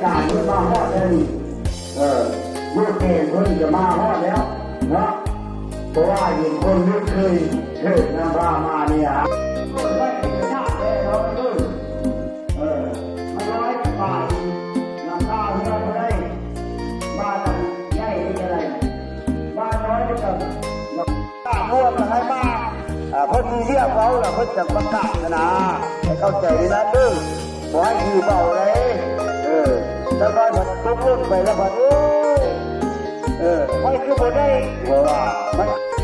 ການເພິ່ນມາຮອດແລ້ວນີ້ ເອີ ຢູ່ແຂວງເພິ່ນກະມາຮອດແລ້ວເນາະ ເພາະວ່າເຫັນຄົນລຶກເຄີຍເທີກນຳພາມານີ້ ຄົນໄດ້ເປັນຍາກແທ້ເນາະ ເອີ ເອີ ມັນຮ້ອຍປາຍ ນຳພາເຮືອບໍ່ໄດ້ ບ້ານໃຫຍ່ນີ້ກະໄດ້ ບ້ານນ້ອຍນີ້ກະ ການຮ່ວມໃຫ້ມາ ເພິ່ນມີວຽກເວົ້າລະເພິ່ນຈັ່ງປະກາດຫັ້ນນາ ໃຫ້ເຂົ້າໃຈໃນນັ້ນເດີ ບໍ່ໃຫ້ຖືເບົາເດ້ ເອີ ຈັກໜ້ອຍພັດຕົກຫຼົ່ນໄປລະບັດ ໂອ້ ເອີ ຂ້ອຍຄືບໍ່ໄດ້ ເພາະວ່າມັນ